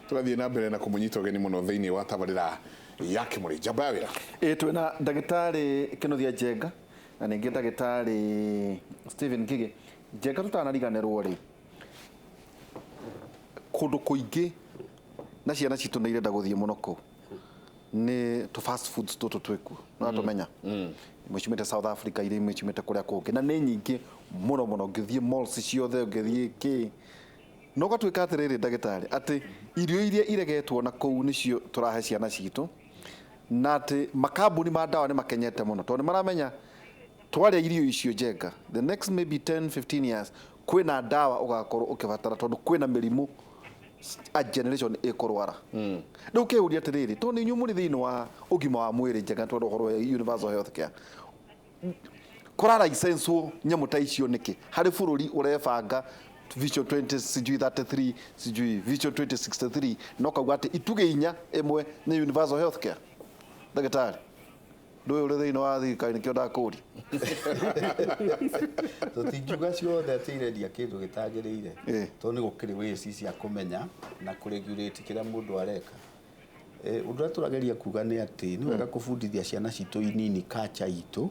Tũgathiĩ na mbere na kũmũnyita ũgeni mũno thĩinĩ wa tabarĩra ya Kĩmũrĩ. Njamba ya wĩra. Ĩ twĩna ndagĩtarĩ Kĩnuthia Njenga na ningĩ ndagĩtarĩ Stephen Ngigĩ. Njenga, tũtanariganĩrwo rĩ, kũndũ kũingĩ na ciana citũ nĩ irenda gũthiĩ mũno kũu nĩ tũ fast foods tũtũ twĩkuo, no tũmenya imwe ciumĩte South Africa, iria imwe ciumĩte kũrĩa kũngĩ, na nĩ nyingĩ mũno mũno. Ũngĩthiĩ malls ciothe, ũngĩthiĩ kĩ, no gatuĩka atĩrĩrĩ, ndagĩtarĩ, atĩ irio iria iregetwo na kũu nĩcio tũrahe ciana citũ, na atĩ makambuni ma ndawa nĩ makenyete mũno tondũ nĩ maramenya twarĩa irio icio, Njenga, the next maybe 10 15 years kwĩna ndawa ũgakorwo ũkĩbatara, tondũ kwĩna mĩrimũ a generation ĩkũrwara rĩu. Kĩũria atĩrĩrĩ, tondũ nĩ inyuĩ mũrĩ thĩinĩ wa ũgima wa mwĩrĩ, Njenga, tondũ ũhoro wa universal health care, kũra licenswo nyamũ ta icio nĩkĩ harĩ bũrũri ũrebanga Vision 20 sijui 33 sijui Vision 2063, no kauga atĩ itugĩ inya ĩmwe nĩ universal health care? Ndagĩtarĩ, ndũĩ ũrĩ thĩinĩ wa thirikari, nĩkĩo ndakũria. Tũtingiuga ciothe atĩ irendia kĩndũ gĩtagĩrĩire, tondũ nĩ gũkĩrĩ ways cia kũmenya na kũregulate kĩrĩa mũndũ areka. Ũndũ ũrĩa tũrageria kuga nĩ atĩ nĩ wega kũbundithia ciana citũ inini culture itũ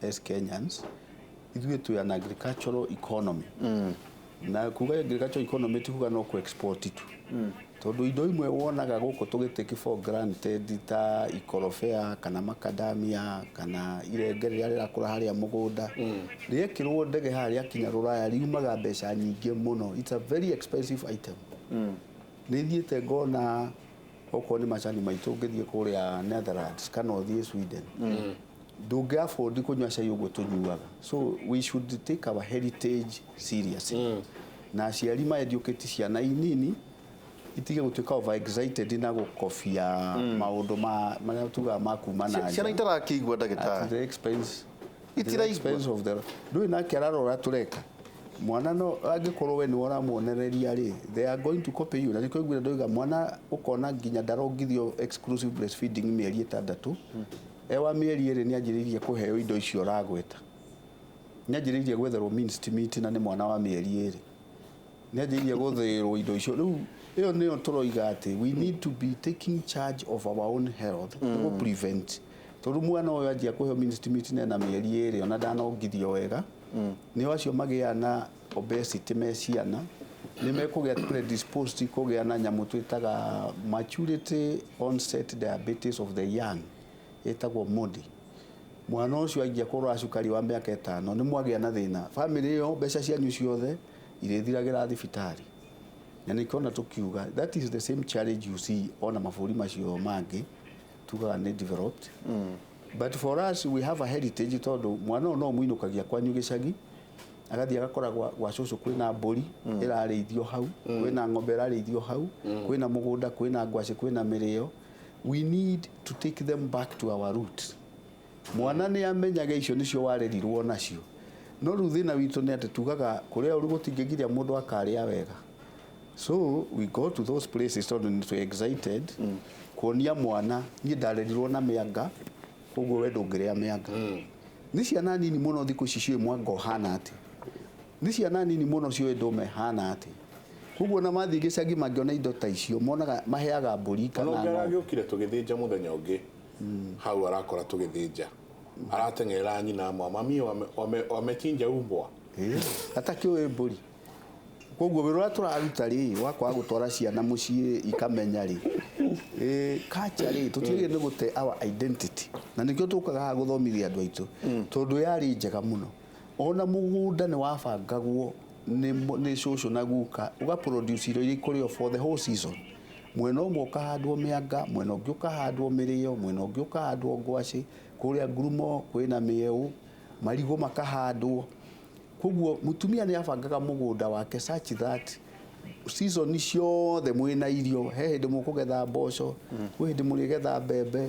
as Kenyans. Ithuĩ twĩ an agricultural economy, na kuga agricultural economy ti kuga no kũ export tu, tondũ indo imwe wonaga gũkũ tũgĩ for granted ta ikorobea kana macadamia kana irenge rĩrĩa rĩrakũra harĩa mũgũnda, rĩekĩrwo ndege haha rĩakinya rũraya riumaga mbeca nyingĩ mũno. It's a very expensive item. Nĩ thiĩte ngona okorwo nĩ macani maitũ, ũngĩthiĩ kũrĩa Netherlands kana ũthiĩ Sweden, ndũngĩ afford kũnyua cai ũguo tũnyuaga. So we should take our heritage seriously, na aciari ma educate ciana inini itige gũtuĩka over excited na gũkobia maũndũ ma marĩa tugaga ma kuma na ciana nja. Itarakĩigua, at ndagĩtarĩ. the expense at the Itiraigua. expense of the ndũĩ nake ararora tũreka mwana, no angĩkorwo we nĩwe ũramuonereria rĩ, they are going to copy you. Na nĩkĩo iguire ndoiga mwana ũkona nginya ndarongithio exclusive breastfeeding mĩeri 6, e wa mĩeri 2 nĩ anjĩrĩirie kũheo indo icio ũragweta, nĩ anjĩrĩirie gwetherwo minced meat, na nĩ mwana wa mĩeri 2 nĩ anjĩrĩirie gũthĩĩrwo indo icio. Rĩu ĩyo nĩyo tũroiga atĩ we need to be taking charge of our own health nĩguo prevent, tondũ mwana ũyũ anjia kũheo minced meat na ena mĩeri 2, ona ndanongithio wega, nĩo acio magĩaga na obesity me ciana, nĩ mekũgĩa predisposed kũgĩa na nyamũ twĩtaga maturity onset diabetes of the young, ĩtagwo MODY. Mwana ũcio anjia kũrwara cukari wa mĩaka 5, nĩ mwagĩa na thĩna. Family ĩyo mbeca cianyu ciothe irĩthiragĩra thibitarĩ. Na nĩkĩo ona tũkiuga that is the same challenge you see ona mabũrũri macio mangĩ tugaga nĩ developed, but for us we have a heritage, tondũ mwana ũyũ no mũinũkagia kwanyu gĩcagi, agathiĩ agakora gwa cũcũ kwĩna mbũri ĩrarĩithio hau, kwĩna ng'ombe ĩrarĩithio hau, kwĩna mũgũnda, kwĩna ngwacĩ, kwĩna mĩrĩo. We need to take them back to our roots. Mwana nĩ amenyage icio nĩcio warerirwo nacio. No rĩu thĩna witũ nĩ atĩ tugaga kũrĩa ũru gũtingĩgiria mũndũ akarĩa wega, so we go to those places tondũ nĩ twĩ excited kuonia mwana, niĩ ndarerirwo na mĩanga, koguo we ndũngĩrĩa mĩanga. Nĩ ciana nini mũno thikũ ici ciũĩ mwanga ũhana atĩa, nĩ ciana nini mũno ciũĩ ndũma ĩhana atĩa. Koguo ona mathiĩ gĩcagi mangĩona indo ta icio, monaga maheaga mbũri kana Ona ũngĩ ng'ombe. Aragĩũkire tũgĩthĩnja mũthenya ũngĩ hau, arakora tũgĩthĩnja, arateng'erera nyina, mami wamechinja umbwa. Atakĩũĩ mbũri. Koguo wĩra ũrĩa tũraruta rĩ, wa kwaga gũtwara ciana mũciĩ ikamenya rĩ culture rĩ, tũtiagĩrĩire nĩ gũte our identity, na nĩkĩo tũkaga haha gũthomithia andũ aitũ, tondũ yarĩ njega mũno. Ona mũgũnda nĩ wabangagwo nĩ cũcũ na guka, ũga produce irio iria ikũrĩo for the whole season. Mwena ũmwe ũkahandwo mĩanga, mwena ũngĩ ũkahandwo mĩrĩo, mwena ũngĩ ũkahandwo ngwacĩ, kũrĩa ngurumo kwĩna mĩeũ, marigũ makahandwo. Koguo mũtumia nĩ abangaga mũgũnda wake such that season ciothe mwĩna irio. He hĩndĩ mũkũgetha mboco, kwĩ hĩndĩ mũrĩgetha mbembe,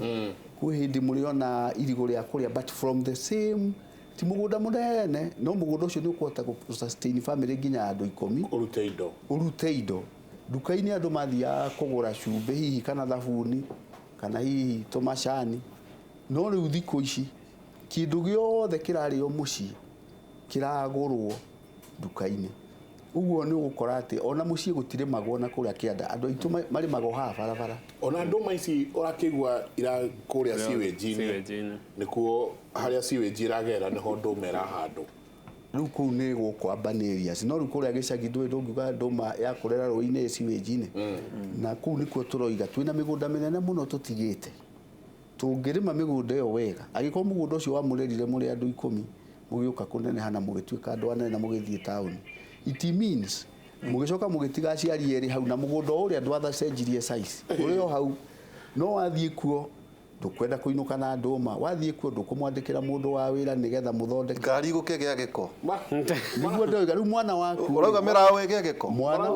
kwĩ hĩndĩ mũrĩona irigũ rĩa kũrĩa, but from the same, ti mũgũnda mũnene, no mũgũnda ũcio nĩ ũkũhota gũ sustain family nginya andũ 10. Ũrute indo. Ũrute indo. Nduka-inĩ andũ mathiaga kũgũra cumbĩ hihi, kana thabuni, kana hihi tũmacani. No rĩu thikũ ici kĩndũ gĩothe kĩrarĩo mũciĩ kĩragũrwo nduka-inĩ. Ũguo nĩ ũgũkora atĩ ona mũciĩ gũtirĩmagwo na kũrĩa kĩanda, andũ aitũ marĩmagwo haha barabara. Ona ndũma ici ũrakĩigua ira kũrĩa sewage-inĩ. Sewage-inĩ. Nĩkuo harĩa sewage ĩragera nĩho ndũma ĩrahandwo. Rĩu kũu nĩ gũkũ urban areas, no rĩu kũrĩa gĩcagi ndũĩ ndũngiuga ndũma yakũrĩra rũĩ-inĩ, sewage-inĩ, na kũu nĩkuo tũroiga twĩna mĩgũnda mĩnene mũno tũtigĩte. Tũngĩrĩma mĩgũnda ĩyo wega, angĩkorwo mũgũnda ũcio wamũrĩrire mũrĩ andũ 10, mũgĩũka kũneneha na mũgĩtuĩka andũ anene na mũgĩthiĩ taũni, it means mũgĩcoka mũgĩtiga aciari erĩ hau na mũgũnda ũrĩa ndwathacenjirie size, ũrĩ o hau, no wathiĩ kuo ndũkwenda kũinũka na ndũma, wathiĩ kuo ndũkũmwandĩkĩra mũndũ wa wĩra nĩgetha mũthondeke. Ngari gũkĩgĩa gĩko. Nĩguo ndoiga rĩu mwana waku Ũrauga mĩraũ ĩgĩe gĩko. Mwana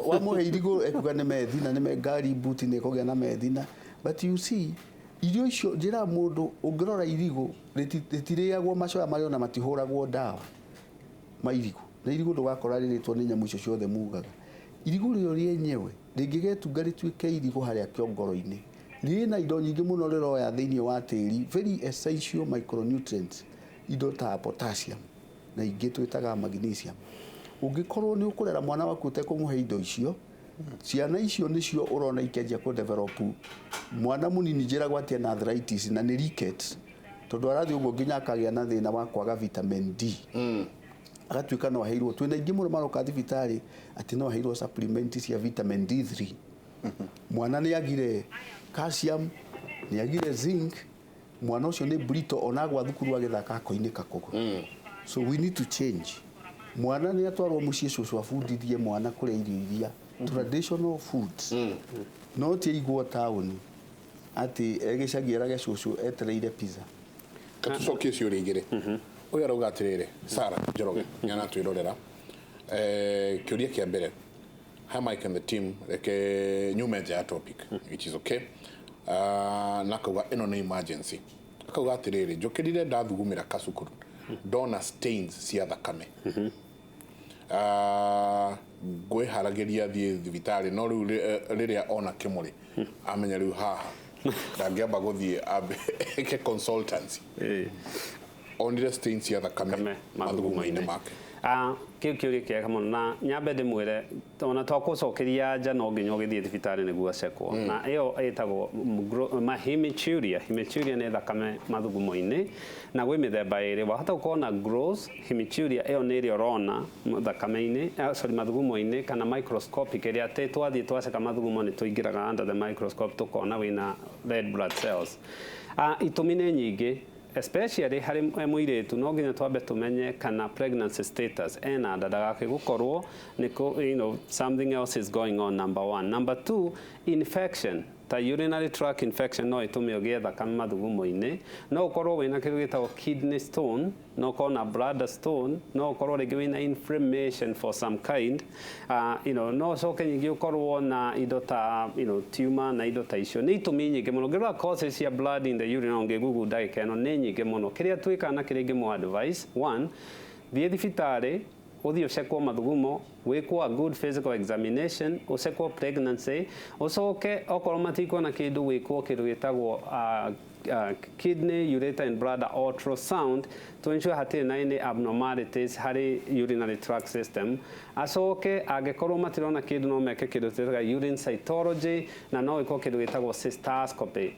wamũhe irigũ ekuga nĩ methina, nĩ ngari mbuti nĩ ĩkũgĩa na methina. But you see, irio icio njĩra mũndũ ũngĩrora irigũ rĩtirĩagwo macoya marĩa ona matihũragwo ndawa ma irigũ, na irigũ ndũgakora rĩrĩtwo nĩ nyamũ icio ciothe mugaga. Irigũ rĩo rĩenyewe rĩngĩgetunga rĩtuĩke irigũ harĩa kĩongoro-inĩ, rĩna indo nyingĩ mũno rĩroya thĩinĩ wa tĩri, very essential micronutrients, indo ta potassium na ingĩ twĩtaga magnesium. Ũngĩkorwo nĩ ũkũrera mwana waku ũtekũmũhe indo icio, ciana icio nĩcio ũrona ikĩanjia kũ develop. Mwana mũnini njĩragwo atĩ ena arthritis na nĩ rickets, tondũ arathiĩ ũguo nginya akagĩa na thĩna wa kwaga vitamin D, agatuĩka no aheirwo. Twĩna aingĩ mũno maroka thibitarĩ atĩ no aheirwo supplement cia vitamin D3. Mwana nĩ agire calcium, nĩ agire zinc, mwana ũcio nĩ brittle, ona agwa thukuru agĩthaka akoinĩka kũgũrũ. So we need to change. Mwana nĩ atwarwo mũciĩ, cũcũ abundithie mwana kũrĩa irio iria traditional foods, no ti aigwo taũni atĩ egĩcagi erage cũcũ etereire pizza. Tucokie ciũria igĩrĩ. Ũyũ arauga atĩrĩrĩ, Sara Njoroge nĩ aratwĩrorera. Kĩũria kĩa mbere: "Hi Mike and the team." Reke nyume nja ya topic, which is okay. Na akauga ĩno nĩ emergency. Akauga atĩrĩrĩ, njũkĩrire ndathugumĩra kacukuru, ndona stains cia thakame. Ngwĩharagĩria thiĩ thibitarĩ, no rĩu rĩrĩa ona kĩmũrĩ amenya rĩu haha ndangĩamba gũthiĩ ambe eke consultancy. Onire stains cia thakame thakame mathugumo-inĩ make. Ah, kĩu kĩũria kĩega mũno, na nyambe ndĩmwĩre ona twakũcokeria anja no nginya ũgĩthiĩ thibitarĩ nĩguo acekwo, na ĩyo ĩtagwo hematuria. Hematuria nĩ thakame mathugumo-inĩ, na gwĩ mĩthemba ĩrĩ. Wahota gũkorwo na gross hematuria, ĩyo nĩ ĩrĩa ũrona thakame-inĩ, sorry, mathugumo-inĩ, kana microscopic, ĩrĩa atĩ twathiĩ twaceka mathugumo nĩ tũingĩraga under the microscope tũkona wĩna red blood cells. Itũmi nĩ nyingĩ, especially harĩ mũirĩtu no nginya twambe tũmenye kana pregnancy status, ena nda, ndagake gũkorwo nĩ something else is going on, number one. Number two, infection ta urinary tract infection no ĩtũme ũgĩe thakame mathugumo-inĩ. No ũkorwo wĩna kĩndũ gĩtagwo kidney stone, no ũkorwo na bladder stone, no ũkorwo rĩngĩ wĩna inflammation for some kind, no ũcoke ningĩ ũkorwo na indo ta tumor na indo ta icio. Nĩ itũmi nyingĩ mũno. Ũngĩrora causes cia blood in the urine, ũngĩgoogle ndagĩka ĩno, nĩ nyingĩ mũno. Kĩrĩa twĩkaga na kĩrĩa ingĩmũ advice: one, thiĩ thibitarĩ, ũthiĩ ũcekwo mathugumo, wĩkwo a good physical examination, ũcekwo pregnancy, ũcoke okorwo matikuona kĩndũ wĩkwo kĩndũ gĩtagwo kidney, ureter and bladder ultrasound to ensure hatirĩ na any abnormalities harĩ urinary tract system. Acoke angĩkorwo matirona kĩndũ no meke kĩndũ twĩtaga urine cytology, na no ĩkwo kĩndũ gĩtagwo cystoscopy.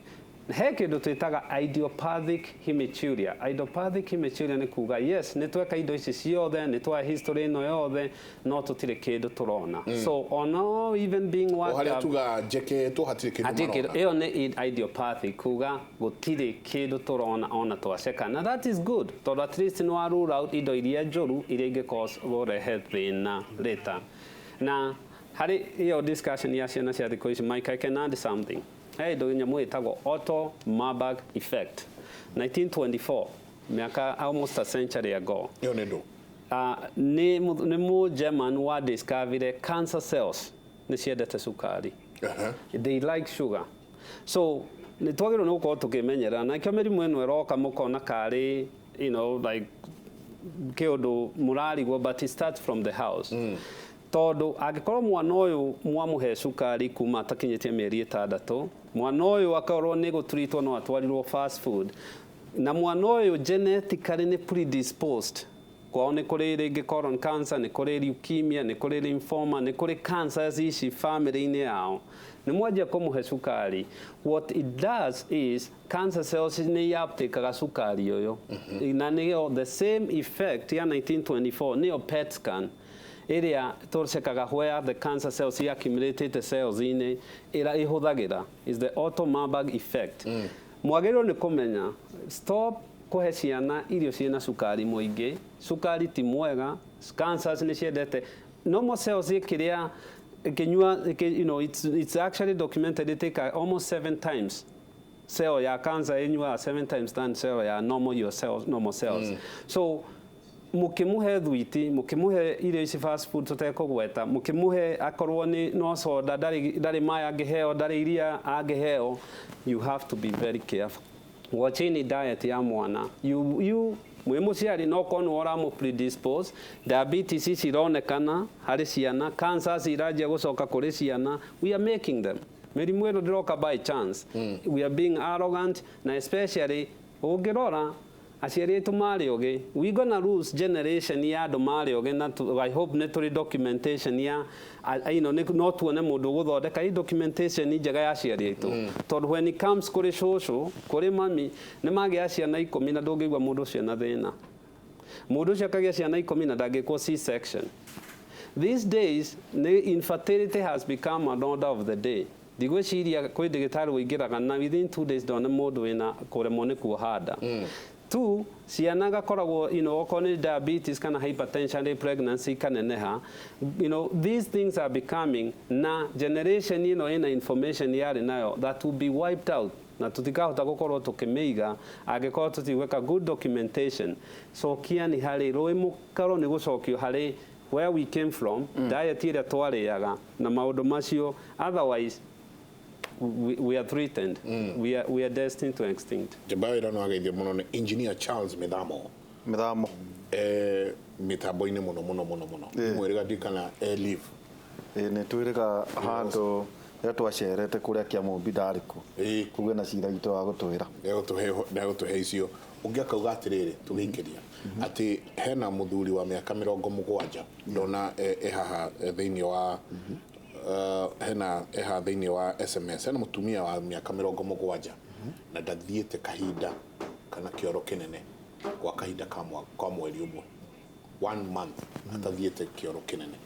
He kĩndũ twĩtaga idiopathic hematuria. Idiopathic hematuria nĩ kuga yes, nĩ tweka indo ici ciothe, nĩ twa history ĩno yothe, no tũtirĩ kĩndũ tũrona. So ono even being O worked harĩa up, tuga njeketwo hatirĩ kĩndũ hatirĩ kĩndũ. marona. Ĩyo nĩ idiopathic, kuga gũtirĩ kĩndũ tũrona ona twaceka, na that is good, tondũ at least nĩ wa rule out indo iria njũru iria ingĩ cause kũrehe thĩna later. Na harĩ ĩyo discussion ya ciana cia thikũ ici, Mike, I can add something. He indo nyamũ ĩtagwo Otto Marburg effect, 1924, mĩaka almost a century ago. Ĩyo nĩ ndũ? Nĩ mũ German wa discovered cancer cells nĩ ciendete cukari. They like sugar, so nĩ twagĩrĩirwo nĩ gũkorwo tũkĩmenyerera, na ikĩo mĩrimũ ĩno ĩroka mũkona karĩ like kĩũndũ mũrarigwo, but it starts from the house, tondũ angĩkorwo mwana ũyũ mwamũhe cukari kuma atakinyĩtie mĩeri 6, mwana ũyũ akorwo nĩ gũturitwo no atwarirwo fast food, na mwana ũyũ genetically nĩ predisposed. Kwao nĩ kũrĩ rĩngĩ colon cancer, nĩ kũrĩ leukemia, nĩ kũrĩ lymphoma, nĩ kũrĩ cancers ici family-inĩ yao. Nĩ mwanjia kũmũhe cukari, what it does is cancer cells nĩ uptake cukari ũyũ, na nĩyo the same effect ya 1924, nĩyo PET scan ĩrĩa tũcekaga where the cancer cells accumulated cells-inĩ ĩrĩa ĩhũthagĩra is the Otto Marburg effect. Mwagĩrĩirwo nĩ kũmenya, stop kũhe ciana irio ciĩna cukari mũingĩ. Cukari ti mwega. Cancers nĩ ciendete normal cells ĩkĩrĩa ĩkĩnyua it's actually documented it take almost seven times, cell ya cancer ĩnyuaga seven times than cell ya normal, your cells, normal cells. So mũkĩmũhe thwiti, mũkĩmũhe irio ici fast food tũtekũgweta, mũkĩmũhe akorwo nĩ no soda, ndarĩ maĩ angĩheo, ndarĩ iria angĩheo, you have to be very careful watching diet ya mwana. You mwĩ mũciari no korwo nĩwe ũramũ predispose. Diabetes ici ironekana harĩ ciana, cancers iranjia gũcoka kũrĩ ciana. We are making them. Mĩrimũ ĩno ndĩroka by chance. We are being arrogant, na especially ũngĩrora aciari aitũ marĩ ogĩ. We gonna lose generation ya andũ marĩ ogĩ, na I hope nĩ tũrĩ documentation ya no tuone mũndũ ũgũthondeka i documentation njega ya aciari aitũ, tondũ when it comes kũrĩ cũcũ, kũrĩ mami, nĩ magĩa ciana 10 na ndũngĩigua mũndũ ũcio na thĩna. Mũndũ ũcio akagĩa ciana 10 na ndangĩkwo C-section. These days nĩ infertility has become an order of the day. Ndigwĩciria kwĩ ndagĩtarĩ ũingĩraga na within 2 days ndone mũndũ wĩna kũremwo nĩ kuoha nda. Two, ciana gakoragwo okorwo nĩ diabetes kana hypertension rĩ pregnancy ikaneneha. These things are becoming na generation ĩno ĩna information yarĩ nayo that will be wiped out, na tutikahota gũkorwo tũkĩmĩiga angĩkorwo tũtigwĩka good documentation. Cokia ni harĩ rũĩ mũkaro nĩ gũcokio harĩ where we came from, diet ĩrĩa twarĩaga na maũndũ macio. Otherwise we are threatened. We are destined to extinct. Njamba ĩyo no ageithio mũno nĩ Engineer Charles Mĩthamo. Mĩthamo. Mĩtambo-inĩ mũno mũno mũno mũno. Mwĩrĩga ndikana live. Ĩ, nĩ twĩrĩga handũ rĩrĩa twacerete kũrĩa Kĩamũmbi ndarĩ kuo. Kuge na cira witũ wa gũtwĩra. Ndegũtũhe icio ũngĩ akauga atĩrĩrĩ, tũgĩikĩria atĩ hena mũthuri wa mĩaka 70 ndona e haha thĩinĩ wa hena e haha thĩinĩ wa SMS. Hena mũtumia wa mĩaka 70 na ndathiĩte kahinda kana kĩoro kĩnene gwa kahinda ka mweri ũmwe, one month atathiĩte kĩoro kĩnene.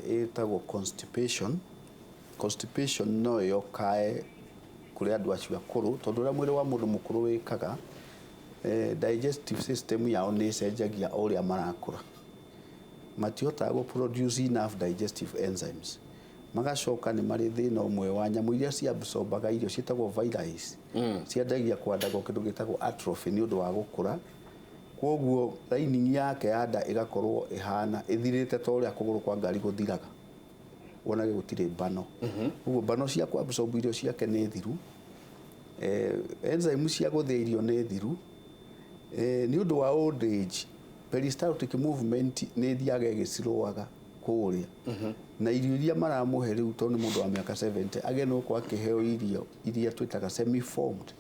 Ĩtagwo constipation. Constipation no ĩyokae kũrĩ andũ acio akũrũ, tondũ ũrĩa mwĩrĩ wa mũndũ mũkũrũ wĩkaga, digestive system yao nĩ ĩcenjagia o ũrĩa marakũra. Matihotaga gũ produce enough digestive enzymes. Magacoka nĩ marĩ thĩna ũmwe wa nyamũ iria ciabsorbaga irio ciĩtagwo villi, cianjagia kwandagwo kĩndũ gĩtagwo atrophy nĩ ũndũ wa gũkũra. Koguo lining yake ya nda ĩgakorwo ĩhana ĩthirĩte ta ũrĩa kũgũrũ kwa ngari gũthiraga, wonage gũtirĩ mbano. Ũguo mbano cia kũ absorb irio ciake nĩ thiru, enzyme cia gũthĩa irio nĩ thiru. Nĩ ũndũ wa old age, peristaltic movement nĩ ĩthiaga ĩgĩcirũaga kũrĩa, na irio iria maramũhe rĩu, tondũ nĩ mũndũ wa mĩaka 70, agĩe no gũkorwo akĩheo irio iria twĩtaga semi formed,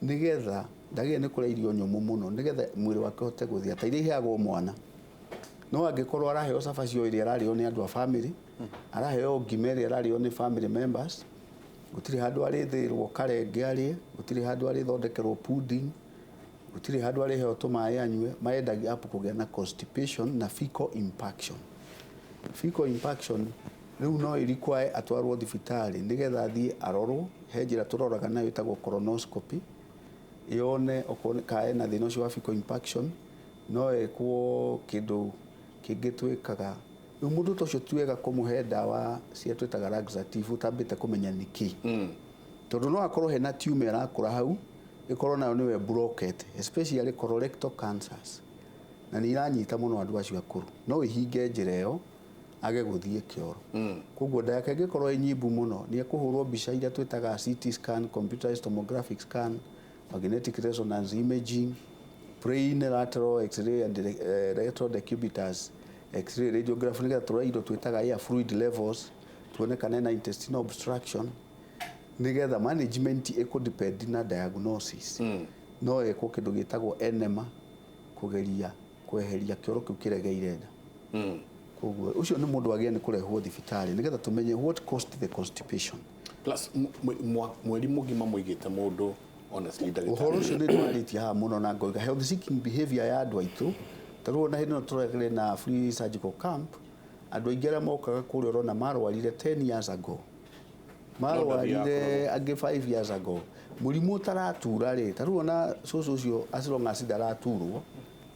nĩgetha ndagĩrĩire nĩ kũrĩa irio nyũmũ mũno, nĩgetha mwĩrĩ wake ũhote gũthĩa ta iria iheagwo mwana. No angĩkorwo araheo cabaci o ĩrĩa ararĩo nĩ andũ a family, araheo ngima ĩrĩa ararĩo nĩ family members, gũtirĩ handũ arĩthĩrwo karenge arĩe, gũtirĩ handũ arĩthondekerwo pudding, gũtirĩ handũ arĩheo tũmaĩ anyue, maendagia up kũgĩa na constipation na fecal impaction. Fecal impaction rĩu no ĩrequire atwarwo thibitarĩ nĩgetha athiĩ arorwo. He njĩra tũroraga nayo ĩtagwo colonoscopy, yone okorwo ka ena thĩna ũcio wa fecal impaction. No ekwo kĩndũ kĩngĩ twĩkaga. Rĩu mũndũ ta ũcio ti wega kũmũhe ndawa cia twĩtaga laxative ũtambĩte kũmenya nĩkĩ, tondũ no akorwo hena tumor ĩrakũra hau, ĩkorwo nayo nĩwe blockete, especially colorectal cancers, na nĩ iranyita mũno andũ acio akũrũ. No ĩhinge njĩra ĩyo age gũthiĩ kĩoro. Koguo nda yake ĩngĩkorwo ĩ nyimbu mũno, nĩ ekũhũrwo mbica iria twĩtaga CT scan, computerized tomographic scan, magnetic resonance imaging, plain lateral x-ray and lateral decubitus x-ray radiograph, nĩgetha tũrore indo twĩtaga air fluid levels, tuone kana ena intestinal obstruction, nĩgetha management ĩkũ depend na diagnosis. No ĩkwo kĩndũ gĩtagwo enema. Kũgeria kweheria kĩoro kĩu kĩregeire nda. Koguo ũcio nĩ mũndũ wagĩrĩire nĩ kũrehwo thibitarĩ nĩgetha tũmenye what caused the constipation. Plus mweri mũgima mũigĩte mũndũ, honestly, ndagĩtarĩ. Ũhoro ũcio nĩ ndwarĩtie haha mũno na ngoiga health seeking behavior ya andũ aitũ. Ta rĩu ona hĩndĩ ĩno tũrarĩ na free surgical camp, andũ aingĩ arĩa mokaga kũrĩa ũrona marwarire 10 years ago, marwarire angĩ 5 years ago, mũrimũ ũtaratura rĩ. Ta rĩu ona cũcũ ũcio, as long as ndaraturwo,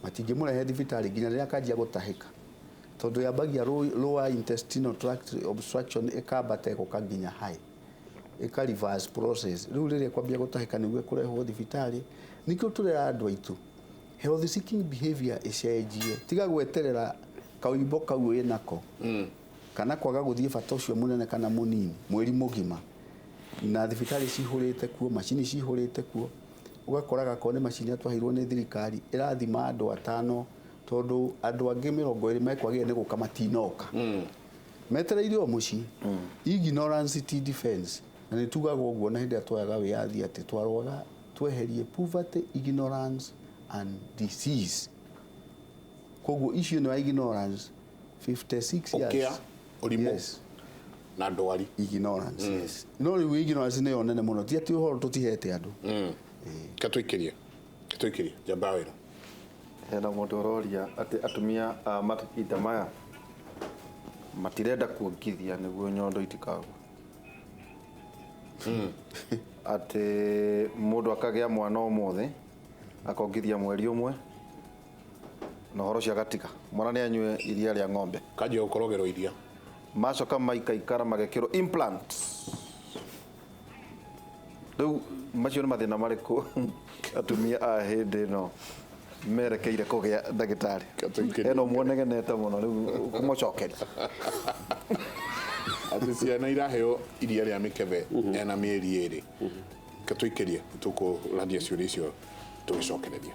matingĩmũrehe thibitarĩ nginya rĩrĩa akanjia gũtahĩka, tondũ yambagia lower intestinal tract obstruction, ĩkambata ĩgoka nginya high, ĩka reverse process. Rĩu rĩrĩa kwambia gũtahĩka nĩguo ĩkũrehwo thibitarĩ. Nĩkĩo tũrera andũ aitũ health seeking behavior ĩcenjie, tiga gweterera kaũimbo kau wĩnako kana kwaga gũthiĩ bata ũcio mũnene kana mũnini mweri mũgima, na thibitarĩ cihũrĩte kuo, macini cihũrĩte kuo. Ũgakoraga akorwo nĩ macini atwaheirwo nĩ thirikari ĩrathima andũ atano, tondũ andũ angĩ 20 mekwagĩrĩire nĩ gũka matinoka, metereire o mũciĩ. Ignorance ti defense, na nĩ tugaga ũguo na hĩndĩ ĩrĩa twoyaga wĩyathi atĩ twarũaga tweherie poverty, ignorance and disease. Koguo icio nĩ wa ignorance 56 years. Ũkĩa, ũrimũ. Yes. Na ndwari. Ignorance, yes. No rĩu ignorance nĩyo nene mũno, ti atĩ ũhoro tũtihete andũ. Katũikĩrie, katũikĩrie njamba ya wĩra. Hena mũndũ ũroria atĩ atumia a mahinda maya matirenda kuongithia nĩguo nyondo itikagwe, atĩ mũndũ akagĩa mwana ũmũthĩ, akongithia mweri ũmwe na ũhoro ũcio agatiga mwana nĩ anyue iria rĩa ng'ombe. Kanjia gũkorogerwo iria. Macoka maikaikara magekĩrwo implants. Rĩu macio nĩ mathĩna marĩkũ atumia a hĩndĩ ĩno merekeire kũgĩa, ndagĩtarĩ? Katũikĩrie. Eno muonegenete mũno rĩu kũmũcokeria. Atĩ ciana iraheo iria rĩa mĩkebe ena mĩeri 2. Katũikĩrie, tũkũraria ciũria icio tũgĩcokereria.